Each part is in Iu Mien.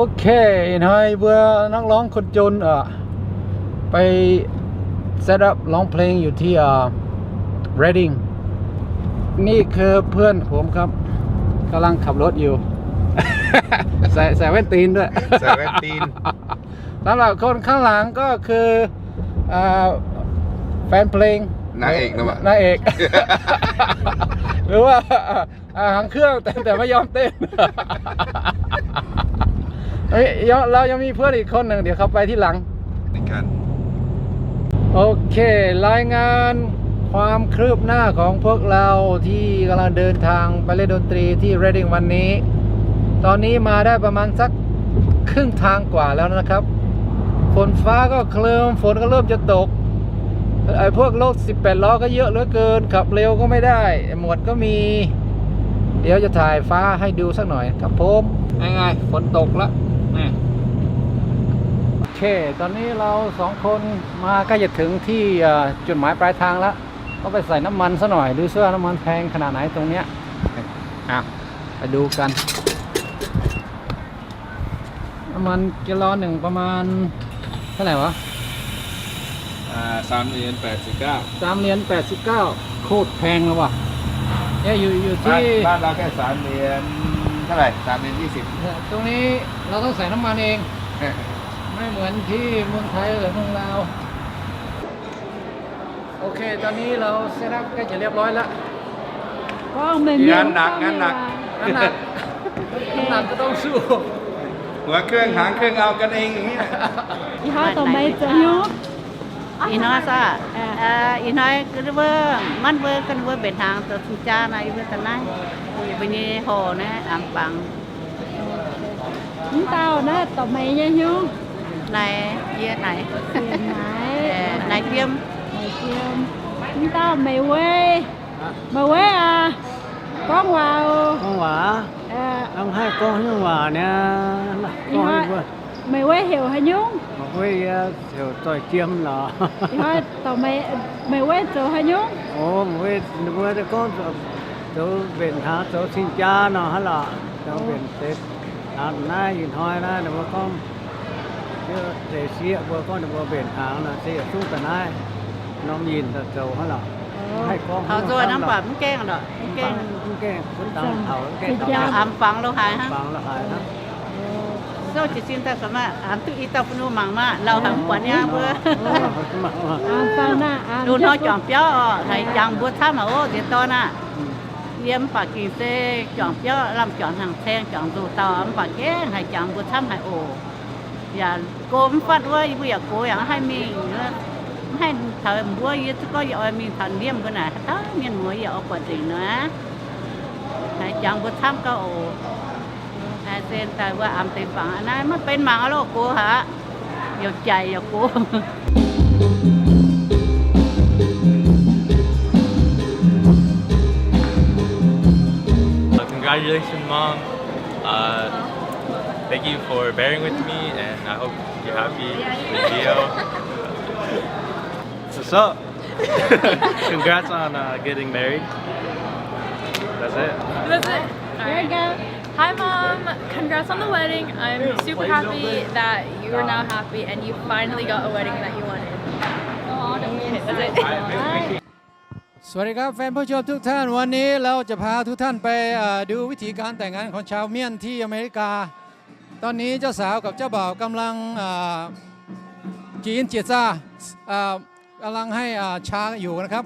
โอเค เห็นไหม เพื่อนนักร้องคนจน เอ่อ ไป set up ร้องเพลงอยู่ที่ เอ่อ Reading นี่คือเพื่อนผมครับ กำลังขับรถอยู่ ใส่ ใส่แว่นตีนด้วย ใส่แว่นตีน สำหรับคนข้างหลังก็คือ เอ่อ แฟนเพลง นางเอกนะวะ นางเอก หรือว่า อ่า หางเครื่อง แต่ แต่ไม่ยอมเต้น เฮ้ย เรายังมีเพื่อนอีกคนหนึ่ง เดี๋ยวเขาไปที่หลัง เหมือนกัน โอเค รายงานความคืบหน้าของพวกเราที่กำลังเดินทางไปเล่นดนตรีที่ Reading วันนี้ ตอนนี้มาได้ประมาณสักครึ่งทางกว่าแล้วนะครับ ฝนฟ้าก็ครึ้ม ฝนก็เริ่มจะตก ไอ้พวกรถสิบแปดล้อก็เยอะเหลือเกิน ขับเร็วก็ไม่ได้ หมวดก็มี เดี๋ยวจะถ่ายฟ้าให้ดูสักหน่อยครับผม ไงๆ ฝนตกละ นี่ โอเค ตอนนี้เราสองคนมาใกล้จะถึงที่ เอ่อ จุดหมายปลายทางแล้ว ก็ไปใส่น้ำมันซะหน่อย ดูซิว่าน้ำมันแพงขนาดไหนตรงเนี้ย อ่ะ ไปดูกัน น้ำมันแกลลอนหนึ่งประมาณเท่าไหร่วะ อ่า สามเหรียญแปดสิบเก้า สามเหรียญแปดสิบเก้า โคตรแพงเลยว่ะ เนี่ยอยู่ อยู่ที่ บ้าน บ้านเราแค่สามเหรียญเท่าไหร่ สามเหรียญยี่สิบ เนี่ย ตรงนี้เราต้องใส่น้ำมันเอง ไม่เหมือนที่เมืองไทยหรือเมืองลาว โอเค ตอนนี้เรา set up ใกล้จะเรียบร้อยแล้ว ก็ไม่มี งานหนัก งานหนัก งานหนัก โอเค น้ำหนักก็ต้องสู้ หัวเครื่องหางเครื่องเอากันเองอย่างเงี้ย อีห้าต่อไปจะหิ้ว Ih hnoi saah? Ih hnoi ga'naaiv mbuo, maiv mbuo ga'naaiv mbuo mbenc hnaangx zoux cing-jaa naaic, yie mbuo da'naaiv, yie mbuo nyei horh naaiv, amx fangx. Mv dauh naaiv dorh meih nyei hiuv. Naaic, yie naaic. Naaic yiem. Mv dauh meih weic. Meih weic aac, gorngv waac oc. Gorngv waac. Hnangv haih gorngv nyungc waac niaa. Meih weic heuc haaix nyungc? Meih weic yie heuc Doix Jiem lorqc. Meih weic zoux haaix nyungc? Ov, meih weic ninh mbuo gorngv zoux mbenc hnaangx zoux cing-jaa nor hnangv lorqc. Zoux mbenc deix hnaangx naaiv ih hnoi naaiv ninh mbuo gorngv, deix sieqv mbuo gorngv ninh mbuo mbenc hnaangx nor se yietc zungv da'naaiv norm yinh daaih zoux hnangv lorqc. Haih gorngv taux nzoih hnangv mv baac mv gaengh lorqc, mv gaengh, mv gaengh, amx fangx lo haaix hnangv. Sou jiez sin daaih ga'maah, amx duqv i dauh fun-fu mangc maah, lauh haic mv buatc nyei mbuo. Loz-hnoi juangc biauv oc, haiz jangx mbuo camv haic oc, nziex dorn aah. Yie mv baac gengh se juangc biauv lamh juangc hnaangx caeng juangc nzoh dauh, mv baac gengh haiz jangx mbuo camv haic oc. Yaac go mv fatv wuov, yie mbuo yaac gox yaac mv haih mingh, mv haih taux mbuo. Yie zungv gorngv yie oix mingh taux ndiev mbuo naaic, haaix dauh mienh muoz yaac oix buatc nzengc nor. Haiz jangx mbuo camv gauh oc. Se daaih wuov amx deix fangx naaiv maiv benx mangc aqv loh, gox haic aqv. Yaac jaic yaac gox. Uh, congratulations, Mom. Uh, thank you for bearing with me, and I hope you're happy with the video. What's up? Congrats on, uh, getting married. That's it. That's it. All right. There you go. Hi, Mom. Congrats on the wedding. I'm super happy that you are now happy and you finally got a wedding that you wanted. สวัสดีครับแฟนผู้ชมทุกท่าน วันนี้เราจะพาทุกท่านไป เอ่อ ดูวิถีการแต่งงานของชาวเมียนที่อเมริกา ตอนนี้เจ้าสาวกับเจ้าบ่าวกำลัง เอ่อ กินเจียซ่า เอ่อ กำลังให้ อ่า ชาอยู่นะครับ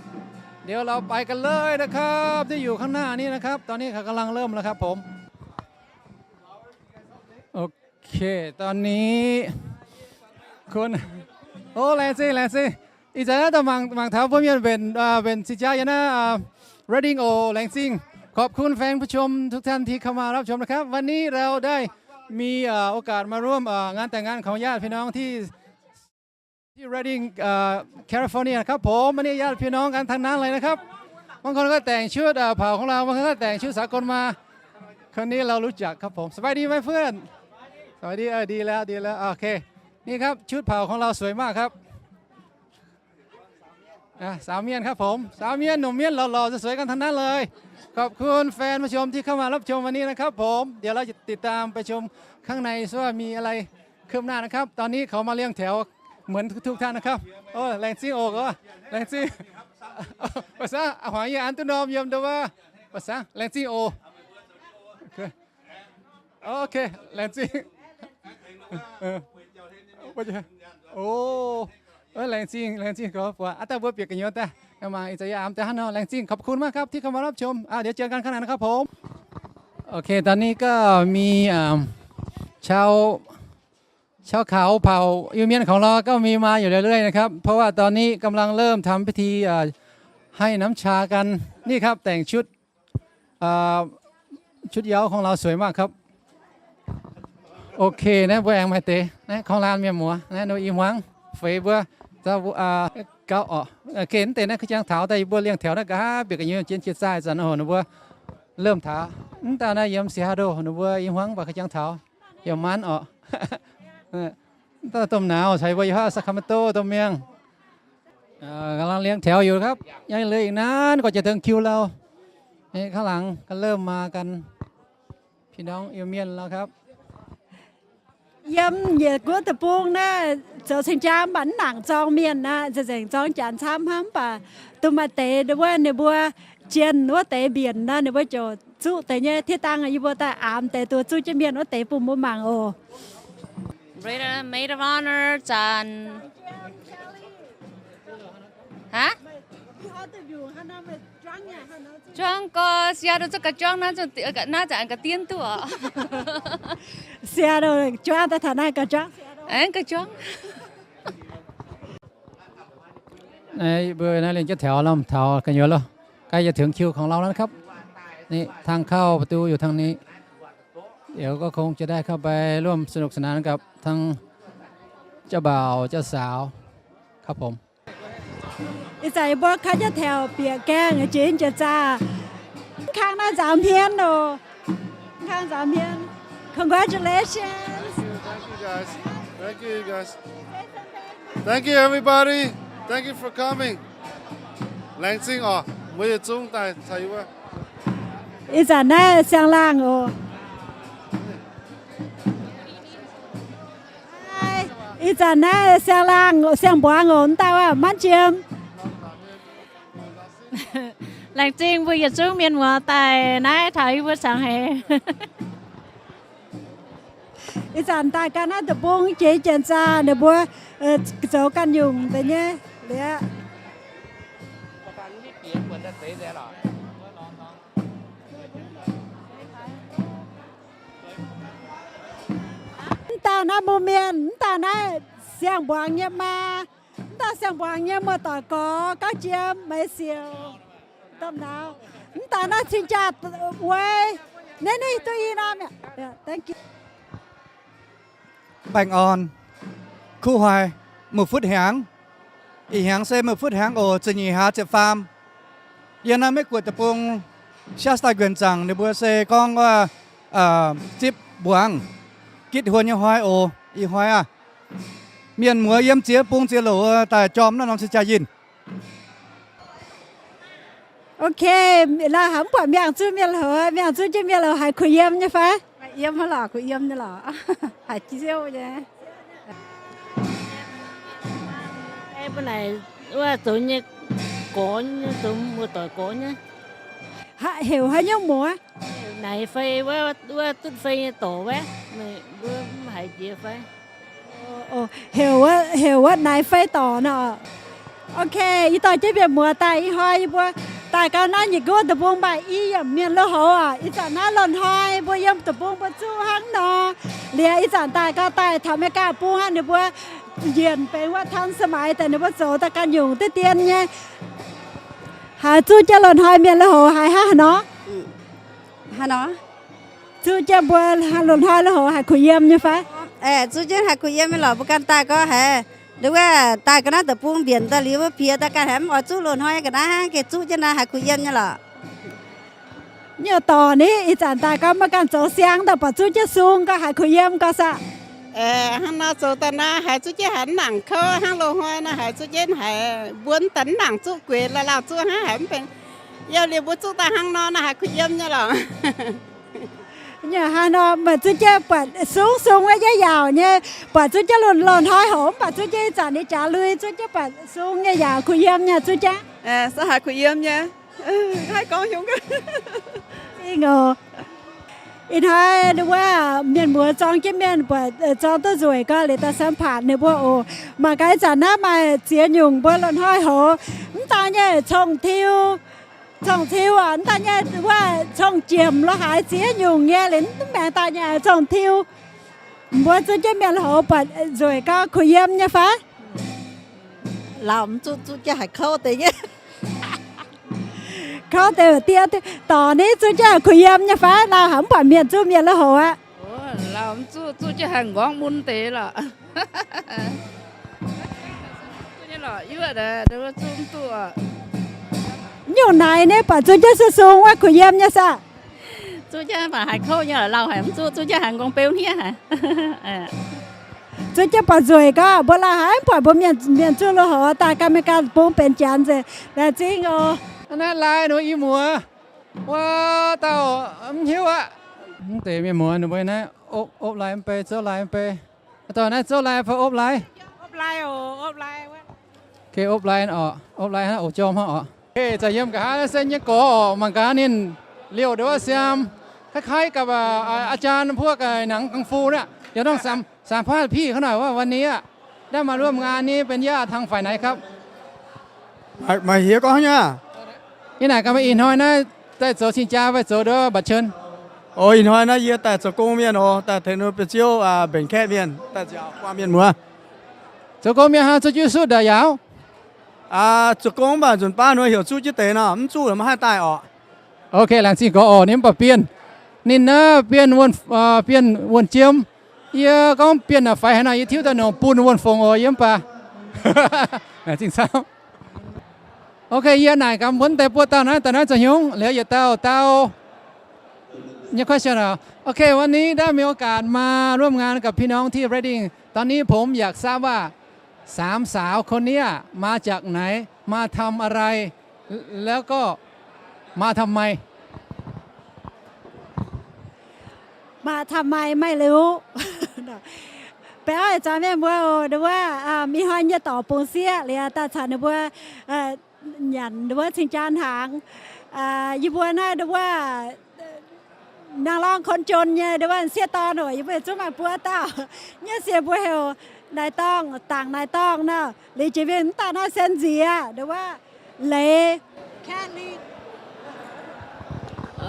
เดี๋ยวเราไปกันเลยนะครับ ที่อยู่ข้างหน้านี้นะครับ ตอนนี้เขากำลังเริ่มแล้วครับผม โอเค ตอนนี้คุณ โอ้ แลนซี่ แลนซี่ ih zanc naaiv daaih mangc, mangc taux mbuo mienh mbenc, mbenc cing-jaa yiem naaiv เรดดิง oc, Laengzing. ขอบคุณแฟนผู้ชมทุกท่านที่เข้ามารับชมนะครับ วันนี้เราได้มี โอกาสมาร่วม งานแต่งงานของญาติพี่น้องที่ ที่ Redding California นะครับผม อันนี้ญาติพี่น้องกันทั้งนั้นเลยนะครับ บางคนก็แต่งชุด เอ่อ เผ่าของเรา บางคนก็แต่งชุดสากลมา คนนี้เรารู้จักครับผม สบายดีไหมเพื่อน สบายดี เออ ดีแล้ว ดีแล้ว โอเค นี่ครับ ชุดเผ่าของเราสวยมากครับ โอเค อ่ะ สาวเมียนครับผม สาวเมียน หนุ่มเมียน หล่อๆ สวยๆ กันทั้งนั้นเลย ขอบคุณแฟนผู้ชมที่เข้ามารับชมวันนี้นะครับผม เดี๋ยวเราจะติดตามไปชมข้างในว่ามีอะไรคืบหน้านะครับ ตอนนี้เขามาเรียงแถวเหมือนทุกๆ ท่านนะครับ โอ้ แหลงซิ่งโอกเหรอ แหลงซิ่ง ภาษาอาหารเยออันตุนอมยมดูว่า ภาษาแหลงซิ่งโอ โอเค แหลงซิ่ง เออ โอ้ เออ แหลงซิ่ง แหลงซิ่ง ขอฝาก อ่ะ ต้าบัวเปียกกันอยู่ แต่มาอิจฉาอามแต่ฮั่นเนาะ แหลงซิ่ง ขอบคุณมากครับที่เข้ามารับชม อ่ะ เดี๋ยวเจอกันข้างในนะครับผม โอเค ตอนนี้ก็มี อ่า ชาว ชาวเขาเผ่าอิวเมียนของเราก็มีมาอยู่เรื่อยๆ นะครับ เพราะว่าตอนนี้กำลังเริ่มทำพิธี อ่า ให้น้ำชากัน นี่ครับ แต่งชุด อ่า ชุดเย้าของเราสวยมากครับ โอเคนะ บัวแองไมเต๋นะ ของร้านเมียหมัวนะ หนูอีหวัง เฟยบัว เจ้า อ่า เก้า อ่ะ โอเค นั่นเต๋นะ คือจางเถา แต่บัวเรียงแถวนะ กะเปียกกันอยู่ เจียนเจียดซ่ายสัน โอ้โห หนูบัว เริ่มถา อืม ตานะ เยี่ยมเสียโด หนูบัว อีหวัง บักคือจางเถา เยี่ยมมัน อ๋อ เออ ต้นหนาว ใส่ใบยะฮะ ซาคราเมนโต ต้นเมียง เอ่อ กำลังเรียงแถวอยู่ครับ ยังเหลืออีกนานกว่าจะถึงคิวเรา นี่ข้างหลังก็เริ่มมากัน พี่น้องอิวเมียนแล้วครับ Yiem yietc guoqv deic-bung naaiv zoux ceng-jaa mv baac mv nangc zorng mienh aqv, nzengc zorng janx camv hnangv. Mv baac duqv maaih deix wuov ninh mbuo jienh wuov deix mbienc nor, ninh mbuo ziouc zuqv deix nyei. Tiv dangh yie mbuo daaih aamx deix duqv zuqv jienv mienh wuov deix bun mbuo mangc oc. Maid of Honor zanc. Hah? Juangv gorx, Seattle zuqc ga'naaiv juangv naaiv, naaiv zanc ga'diev duqv oc. Seattle juangv daaih taux naaiv ga'juangv. Aengx ga'juangv. นี่เบอร์นะ เรียงเจ้าแถวลำเถากันอยู่แล้ว ใกล้จะถึงคิวของเราแล้วนะครับ นี่ทางเข้าประตูอยู่ทางนี้ เดี๋ยวก็คงจะได้เข้าไปร่วมสนุกสนานกับทั้งเจ้าบ่าวเจ้าสาวครับผม Ih zanc yie mbuo kaav jienv taux bieqc gaengh jiex jienv zaah. Kangv naaiv nzaaux hmien oc. Kangv nzaaux hmien. Congratulations. Thank you, thank you, guys. Thank you, you guys. Thank you, everybody. Thank you for coming. Laengz zingh oc. Mbuo yietc zungv daaih caux yie mbuo. Ih zanc naaiv siang-laangh oc. Ih zanc naaiv siang-laangh, siang-mbuangz oc, mv dauh aac, manv jiem. Laengz zingh mbuo yietc zungv mienh muoz daaih naaiv taux yie mbuo cangx heix. Ih zanc daaih ganh naaiv deic-bung jiex janx zaah ninh mbuo zoux ganh nyungc deix nyei liuz. Mv dauh naaiv mbuo mienh, mv dauh naaiv siang-mbuangz nyei maa, mv dauh siang-mbuangz nyei muoz-doic gorx, gauv jiem, meix siouc, domh nauz. Mv dauh naaiv cing-jaa uei, naaiv ninh duqv i norm mi'aqv. Baengh orn, kuv hoic, mv futv hnyangx. Ih hnyangx se mv futv hnyangx oc, ziepc nyeic hlaax ziepc faam. Yiem naaiv Meiv Guoqv deic-bung, Shasta Guoqv zaangc ninh mbuo se gorngv wuov zipv mbuangz, gitv huon nyei hnoi oc. Ih hnoi aah, mienh muoz yiem ziex bung ziex louc daaih jorm naaiv norm cing-jaa yinh. Ok, la'haiz mv buatc miangh zuqv mienh hlouz, miangh zuqv jienv mienh hlouz haiz kuh yiem nyei fai? Yiem lorqc, kuh yiem nyei lorqc. Haiz jienv siouv nyei. Mbuo naaic wuov zoux nyei gorx, zoux muoz-doic gorx nyei. Heuc haaix nyungc muoz? Naaic fei wuov, wuov dutv fei nyei dorc wuov, mbuo mv haiz jiex fai? Heuc wuov, heuc wuov naaic fei dorc nor. Ok, ih dorh jienv mienh muoz daaih ih hnoi yie mbuo daaih gau naaiv nyic guoqv deic-bung mbaih i yiemc mienh lui-houx oc. Ih zanc naaiv loz-hnoi mbuo yiem deic-bung mbuo zuqv hnangv nor. Liuz ih zanc daaih gau daaih taux Meigaa bung hnangv, ninh mbuo njienc benx wuov ทันสมัย daaih, ninh mbuo zoux daaih ganh nyungc diqv dien nyei. Haiz zuqv jienv loz-hnoi mienh lui-houx haiz hnangv haaix nor? Haaix nor? Zuqv jienv mbuo loz-hnoi lui-houx haiz kuh yiem nyei fai? Zuqv jienv haiz kuh yiem nyei lorqc. Mbuo ganh daaih gau haiz, wuov daaih ga'naaiv deic-bung mbienc daaih liuz, mbuo piex daaih ganh haiz mv oix zuqv loz-hnoi ga'naaiv hnangv, gengh zuqv jienv naaiv haiz kuh yiem nyei lorqc. Nyei dorc ni, ih zanc daaih gau maiv ganh zoux siang daaih, buatc zuqv jienv sung gau haiz kuh yiem gau saah. Hnangv nor zoux daaih naaiv haiz zuqv jienv haiz mv nangc kouv, hnangv loz-hnoi naaiv haiz zuqv jienv haiz mbuo mv daaih mv nangc zuqc gueix, la'laauh zuqv hnangv haiz mv benx. Yiem liuz mbuo zuqv daaih hnangv nor naaiv haiz kuh yiem nyei lorqc. Nyei hnangv nor, meih zuqv jienv buatc sung sung wuov yietv yaauc nyei, buatc zuqv jienv loz-hnoi hoc, mv baac zuqv jienv ih zanc nyei jaax lui zuqv jienv buatc sung nyei yaauc kuh yiem nyei zuqv jienv. Ih hnoi wuov mienh muoz zorng jienv mienh buatc zorng duqv nzueic gau liuz daaih สัมภาษณ์ ninh mbuo oc. Mangc gaax ih zanc naaiv maaih ziex nyungc mbuo loz-hnoi hoc, mv dauh nyei cong-tiu, cong-tiu oc, mv dauh nyei wuov cong-jiemc lo haaix ziex nyungc nyei liuz mv maengx dauh nyei cong-tiu. Mbuo zuqv jienv mienh hoc buatc nzueic gau kuh yiem nyei fai? Lauh mv zuqc, zuqv jienv haiz kouv deix nyei. Kouv deix diev dorc ni zuqv jienv kuh yiem nyei fai? Lauh haiz mv buatc mienh zuqv mienh lo hoc aqv. Lauh mv zuqc, zuqv jienv haiz nqorngv mun deix lorqc. Nyungc naaic ni buatc zuqv jienv sung sung wuov kuh yiem nyei saah? Zuqv jienv baac haiz kouv nyei, lauh haiz mv zuqc, zuqv jienv haiz nqorngv beu hniev haic. Zuqv jienv buatc nzueic gau, mbuo lauh haiz mv buatc mbuo mienh, mienh zuqv lo hoc daaih ganh mienh ganh bung benx janx nzengc. Laengz zingh oc. Naaiv lai ninh mbuo i muoz, wuov dauh mv hiuv aqv. Mv deix mienh muoz ninh mbuo naaiv opv, opv lai mv bei, zouv lai mv bei. Dauh naaiv zouv lai fai opv lai? Opv lai oc, opv lai. Opv lai oc, opv lai hnangv oc, jorm hnangv oc. Za'gengh nqa'haav naaiv se nyei gorx oc, mangc gaax ninh liouh ndongc wuov siaam, คล้ายๆ กับ อาจารย์พวกหนังกังฟู เนี่ย เดี๋ยวต้องสัมภาษณ์พี่เขาหน่อยว่าวันนี้ได้มาร่วมงานนี้เป็นญาติทางฝ่ายไหนครับ Maaih hieh gorngv nyei. Yie naaic gaax meih ih hnoi naaiv daaih zoux cing-jaa fai zoux ndau mbatc cien? Ih hnoi naaiv yie daaih zoux gong mienh oc, daaih tengx ninh mbuo biauv-ziouv mbenc kaeqv mienh daaih nziaauc guangc mienh muoz. Zoux gong mienh hnangv zuqv jienv sutv ndaaih yaauc? Zoux gong mv baac nzunc baav ninh mbuo heuc zuqv jienv deix nor, mv zuqv mv haih daaih oc. Ok, laengz zingh gorx oc. Ninh mv baac bienh, ninh naaiv bienh, bienh wuonh jiem. Yie gorngv bienh naaic faix haaix nor, yie tiuv daaih nongc bun wuonh fongc oc, yie mv baac. Laengz zingh camv. Ok, yie naaic gaax mbuo deix buo dauh naaiv, dauh naaiv zoux hnyungv liuz yietc dauh dau. โอเค วันนี้ได้มีโอกาสมาร่วมงานกับพี่น้องที่ Reading ตอนนี้ผมอยากทราบว่าสามสาวคนเนี้ยมาจากไหน มาทำอะไร แล้วก็มาทำไม มาทำไมไม่รู้ Baengh orqv ih zanc mienh mbuo oc, ninh mbuo ih hnoi nyei dorc bungx sieqv liuz daaih caux ninh mbuo nyanc ninh mbuo cing-jaa hnaangx. Yie mbuo naaiv ninh mbuo nangh lorng คนจน nyei ninh mbuo sieqv dorn oc, yie mbuo zungv maaih buo dauh. Nyei siec mbuo heuc Naaiv Dorngh, Dangc Naaiv Dorngh nor. Liuz jiex mingh mv dauh naaiv se nziex ninh mbuo Leiz, Kathleen.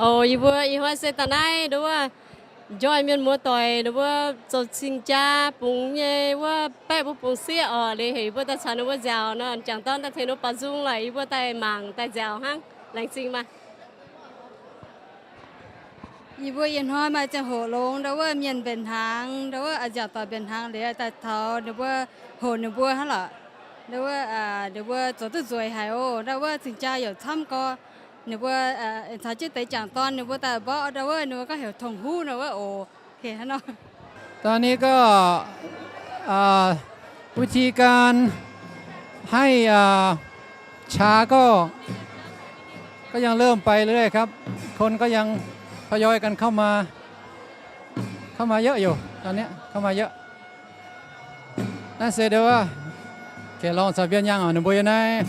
Oc, yie mbuo ih hnoi se daaih naaiv ninh mbuo njoih mienh muoz-doic ninh mbuo zoux cing-jaa bungx nyei wuov baeqv mbuo bungx sieqv oc. Liuz heuc yie mbuo daaih caux ninh mbuo nziaauc nor, jangc dorn daaih tengx ninh mbuo baaux nzung lorqc, yie mbuo daaih mangc daaih nziaauc hnangv. Laengz zingh maah. Yie mbuo ih hnoi maaih ziangh hoc longx ndau wuov mienh mbenc hnaangx, ndau wuov nziaauc doic mbenc hnaangx liuz daaih taux ninh mbuo, hoc ninh mbuo hnangv lorqc. Ndau wuov ninh mbuo zoux duqv nzueic haic oc. Ndau wuov cing-jaa yaac camv gorx. Ninh mbuo caux jienv deix jangc dorn ninh mbuo daaih mborqv ndau wuov ninh mbuo gorngv heuc tongh huv ndau wuov oc. ตอนนี้ก็ วิธีการให้ ชาก็ ก็ยังเริ่มไปเรื่อยครับ คนก็ยังทยอยกันเข้ามา เข้ามาเยอะอยู่ ตอนเนี้ยเข้ามาเยอะ Naaiv se ndau wuov, ke lorngh caux mbienv nyangh oc, ninh mbuo yiem naaiv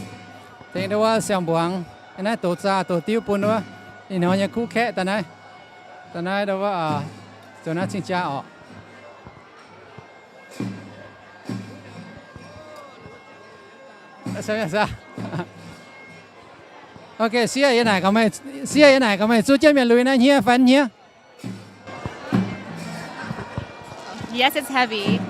tengx ndau wuov siang-mbuangz, naaiv douz zaah douz diuv bun wuov, ih hnoi nyei kuv kaeqv daaih naaiv, daaih naaiv ndau wuov, zoux naaiv cing-jaa oc. Ok, sieqv yie naaic gaax meih, sieqv yie naaic gaax meih zuov jienv mienh lui naaiv hniev fai hniev? Yes, it's heavy.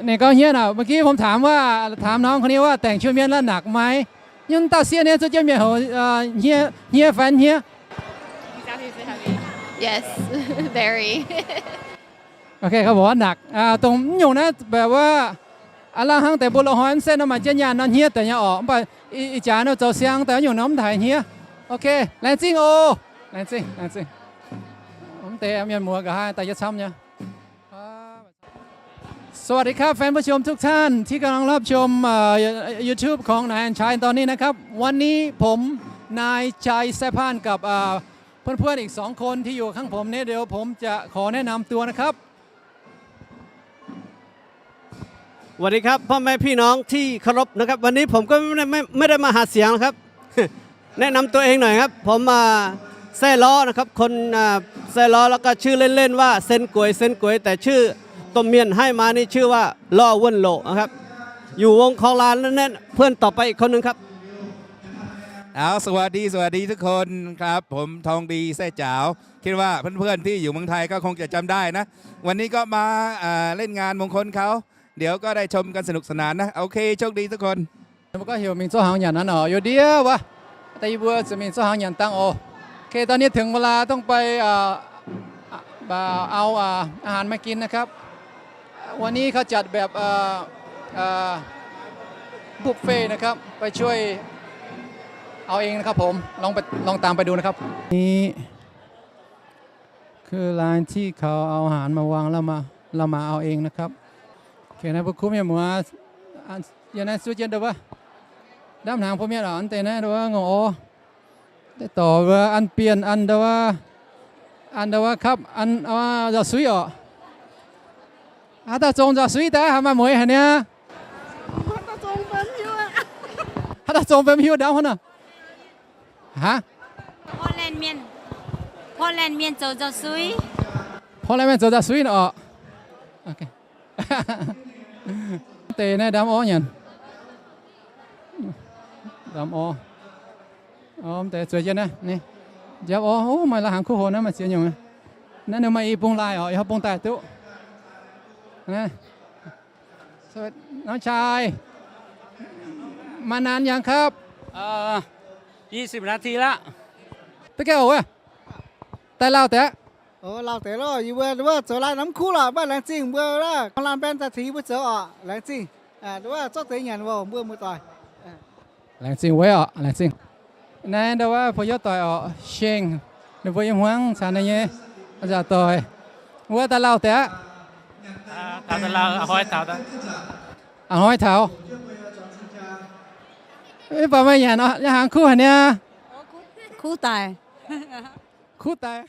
你刚才呢，เมื่อกี้ผมถามว่า ถามน้องคนนี้ว่าแต่งชุดเมียนแล้วหนักไหม Nyungc dauh sieqv niaa zuov jienv mienh hoc hniev fai hniev? Yes, very. Ok, เขาบอกว่าหนัก dongh mv nyungc naaiv แบบว่า aav lang hnangv deix mbuo loz-hnoi mv setv nor maaih jienv nyaanh nor hniev deix nyei orqc, mv baac ih jaax nor zoux siang daaih nyungc nor mv haiz hniev. Ok, laengz zingh oc. Laengz zingh, laengz zingh. Mv deix mienh muoz nqa'haav daaih yietv camv nyei. สวัสดีครับ แฟนผู้ชมทุกท่านที่กำลังรับชมเอ่อ YouTube ของนายอัญชัยตอนนี้นะครับ วันนี้ผมนายชัยแซ่พ่านกับเอ่อเพื่อนๆอีกสองคนที่อยู่ข้างผมเนี่ย เดี๋ยวผมจะขอแนะนำตัวนะครับ สวัสดีครับ พ่อแม่พี่น้องที่เคารพนะครับ วันนี้ผมก็ไม่ได้ ไม่ ไม่ได้มาหาเสียงนะครับ แนะนำตัวเองหน่อยครับ ผม อ่า แซ่ล้อนะครับ คน อ่า แซ่ล้อ แล้วก็ชื่อเล่นๆว่าเซนก๋วย เซนก๋วย แต่ชื่อต้นเมียนให้มานี่ชื่อว่าล่อเวิ่นโหลนะครับ อยู่วงคลองลานนั่น เพื่อนต่อไปอีกคนหนึ่งครับ เอา สวัสดี สวัสดีทุกคนครับ ผมทองดี แซ่จ๋าว คิดว่าเพื่อนๆที่อยู่เมืองไทยก็คงจะจำได้นะ วันนี้ก็มา อ่า เล่นงานมงคลเขา เดี๋ยวก็ได้ชมกันสนุกสนานนะ โอเค โชคดีทุกคน Mbuo gorngv heuc mingh zoux haaix nyanc naaiv nor, youh ndiev wuov. Da'nyeic mbuo zuqc mingh zoux haaix nyanc dangh oc. โอเค ตอนนี้ถึงเวลาต้องไป เอ่อ เอา อาหารมากินนะครับ วันนี้เขาจัดแบบ เอ่อ เอ่อ บุฟเฟ่ต์นะครับ ไปช่วยเอาเองนะครับผม ลองไป ลองตามไปดูนะครับ นี่ คือร้านที่เขาเอาอาหารมาวางแล้วมา เรามาเอาเองนะครับ โอเคนะ พวกคุ้มอย่ามัว อัน อย่านะ ซูเจียนเด้อวะ ด้ามหางพวกเมียเหรอ อันเตนะเด้อวะ งงโอ ได้ต่อว่าอันเปลี่ยนอันเด้อวะ อันเด้อวะครับ อันว่าจะซุยออก อาตาจงจะซุยแต่หามาหมวยหันเนี่ย อาตาจงเป็นฮิวดำหันน่ะ ฮะ พ่อแลนเมียน พ่อแลนเมียนโจวเจ้าซุย พ่อแลนเมียนโจวเจ้าซุยน่ะอ๋อ โอเค เตะแน่ดำอ๋อหยัน ดำอ๋อ อ๋อ เตะสวยจังนะ นี่ ยับอ๋อ โอ้ ไม่ละหางคู่โหนนะ มาเสียหยงนะ นั่นนึกมาอีปงลายอ๋อ อีห้องปงใต้ตุ๊ นะ สวัสดี น้องชาย มานานยังครับ เอ่อ ยี่สิบนาทีละ ตะแก้วเว้ย แต่ลาวแต่ โอ้ ลาวแต่ลอ อยู่เว้ย หรือว่าโจรลายน้ำคู่หรอ บ้านแหลงจริง เว้ยละ ของลานแบนตาถี เว้ย เจออ่ะ แหลงจริง อ่า หรือว่าโจรเตยหยัน เว้ย เว้ย มือต่อย อ่า แหลงจริงเว้ยอ่ะ แหลงจริง Naaiv ndau wuov พวก yie doic oc, Sheng, ninh mbuo yiem hmuangv caux ninh nyei a'nzauc doic. Wuov daaih lauh deix aqv. Taux daaih lauh, a'hnoi taux. A'hnoi taux. Mv baac meih nyanc oc, yie hnaangx kuv haic niaa. Kuv daic. Kuv daic.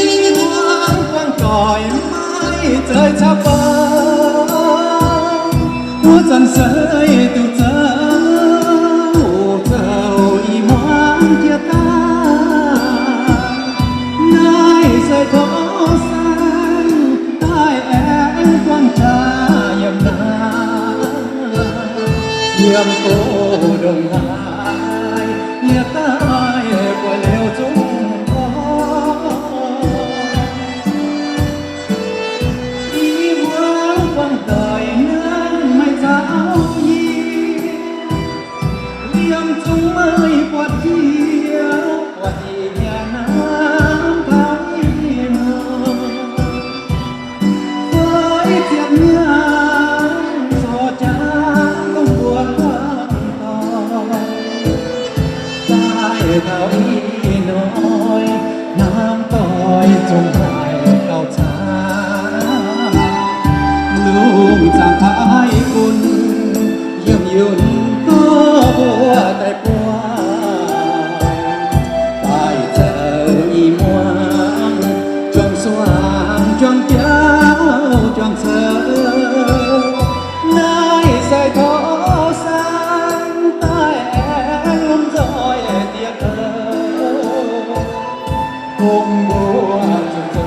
Ih muangx buangh doic maiv zeiz caqv baac, wuov zanc seix duqv zouv, zouv ih muangx jiex daaih. Naaiv se tov saeng daaih aengx buangh jaax yiem naaiv, yiem go ndongc haaix, yie daaih buatc liuz zungv gorngv. Ih muangx buangh doic naaiv maiv zaux yie, liemh zungv maiv buatc jiex, buatc ih nyei hnamv taux ih muangx. Fai ziepc hnyangx zorc jangx dongh mbuo buangh doic, daaih taux ih hnoi, hnamv doic zungv haih gauh camv. Lungh zaangc Taiv-Gun, yiem yunh gorngv mbuo daaih buangh, daaih zoux ih muangx, juang suangx juang biauv juang ceuv. Naaiv se tov saeng daaih aengx lomh nzoih diex douc, dongh mbuo zuqc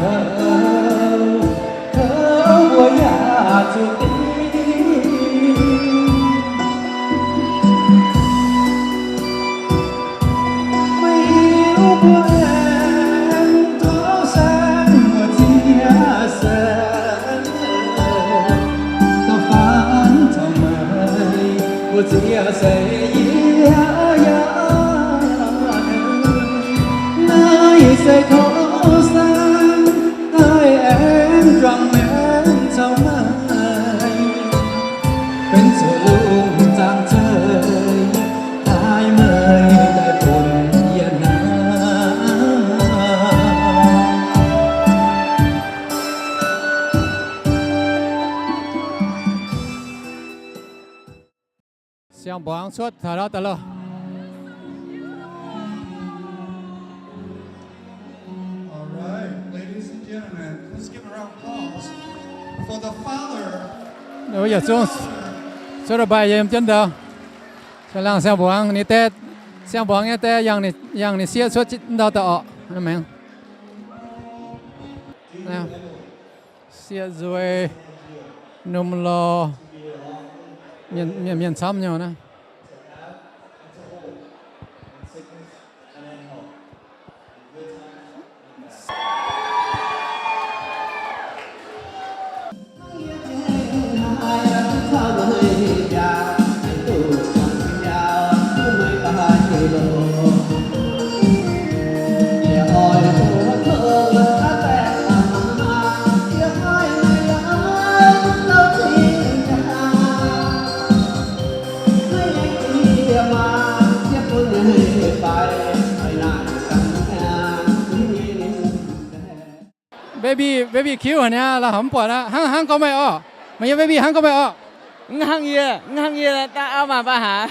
Ziec seix yie yaac naaiv se tov saeng daaih aengx juangc maengx caux meih, benx zuqc lungh zaangc zeiv, taaih meih daaih bun yie naaiv. 向望出台了得了。 All right, ladies and gentlemen, let's give a round of applause for the father. Ov, yietc zungv cuotv daaih mbaih yiem jienv ndau. Laangh Siang-Mbuangz ninh die, Siang-Mbuangz nyei die yangh ninh, yangh ninh sieqv cuotv ndau daaih orqc. Sieqv nzuih, numh lorh, mienh, mienh, mienh camv nyei naaiv. Baby, baby cute haic niaa, la'homv buatc aqv. Hnangv, hnangv gorngv meih orqc. Meih nyei baby hnangv gorngv meih orqc. Mv hnangv yie, mv hnangv yie, da'auv mangc baac haaix.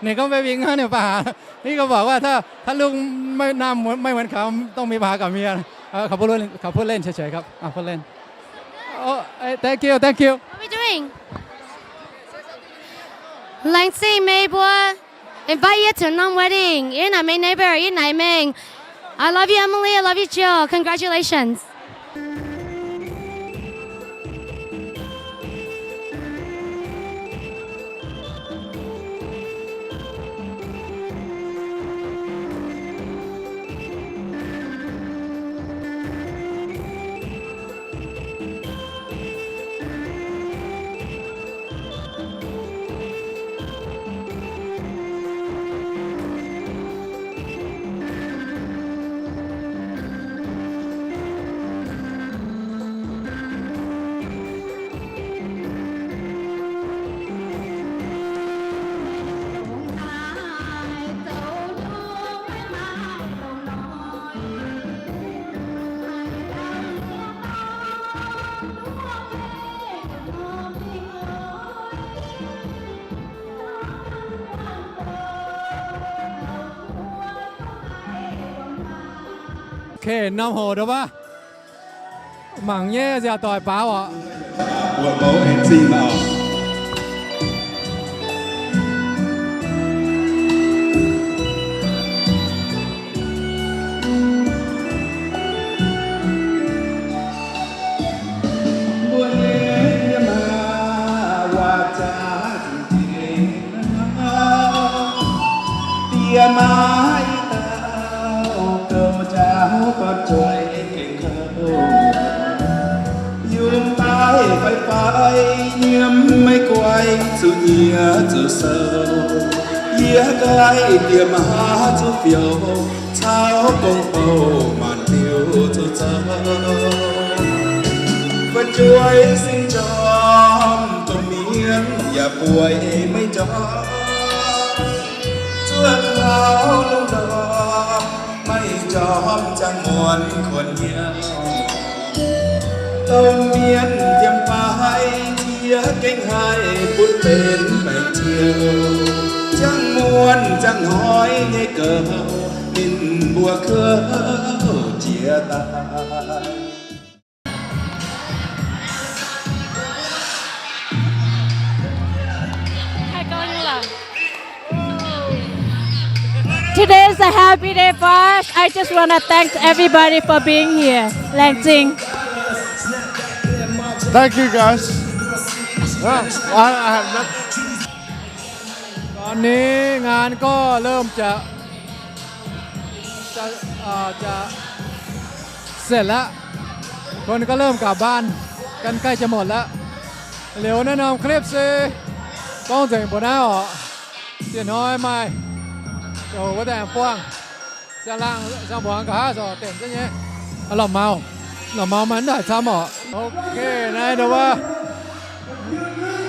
Ninh gorngv baby mv hnangv ninh baac haaix. Ninh gorngv mbuox waac, ถ้า ถ้าลูก ไม่ หน้าเหมือน ไม่เหมือนเขา ต้องมีปัญหากับเมีย เออ เขาพูดเล่น เขาพูดเล่นเฉยๆครับ อ่ะ พูดเล่น โอ้ เอ้ย thank you, thank you. What are we doing? Laengzing mbuo invite yie to norm wedding. Yie naaic mingh neighbor, yie naaic mingh. I love you, Emily. I love you, Jill. Congratulations. Okay, norm hoc ndau baav. Mangc nyei nziaauc doic baaux oc. Mbuo mouv aengx zingh oc. Mbuo nyei yiem aac, waac jaax zingh diex maa, diex maa i dauh, gouv jaax gorn zueiz gengh kouv. Yungz daaih fai fai nyiemv maiv guai, zuqc nyiex zuqc sou. Yie gaih diex maa zuqc fioux, caux gong bou maanc diuh zuqc zoux. Fu'jueiv sing njormh domh mienh yaac bueix maiv njormh. Zuov taux lungh ndorm maiv njormh ziangh muonz kuonx hnyouv. Domh mienh yiem fai qiex gengh haih butv benx baengc ziouv. Ziangh muonz ziangh hnoi nyei goux, ninh mbuo kouv jiex daaih. Today is a happy day for us. I just want to thank everybody for being here. Laengz zingh. Thank you, guys. Well, I, I have nothing. ตอนนี้งานก็เริ่มจะ จะ เอ่อ จะเสร็จแล้ว คนก็เริ่มกลับบ้านกันใกล้จะหมดแล้ว เร็วแน่นอนคลิปสิ Gorngv nzengc mbuo naaiv oc, dieh hnoi maaih, o, wuov deix buangh, siang-laangh, siang-mbuangz nqa'haav oc, denc zengv nyei. Lorqc maux, lorqc maux maaih mv haic camv oc. Ok, naaiv ndau wuov,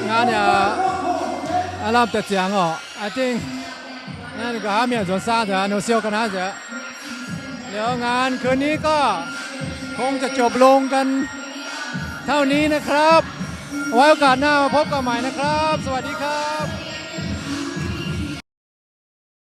ngaan yaac lamh deix ziangx oc. I think naaiv nqa'haav mienh nzuonx saang nzengc, ninh siou ga'naaiv nzengc. Liuz งานคืนนี้ก็คงจะจบลงกันเท่านี้นะครับ ไว้โอกาสหน้ามาพบกันใหม่นะครับ สวัสดีครับ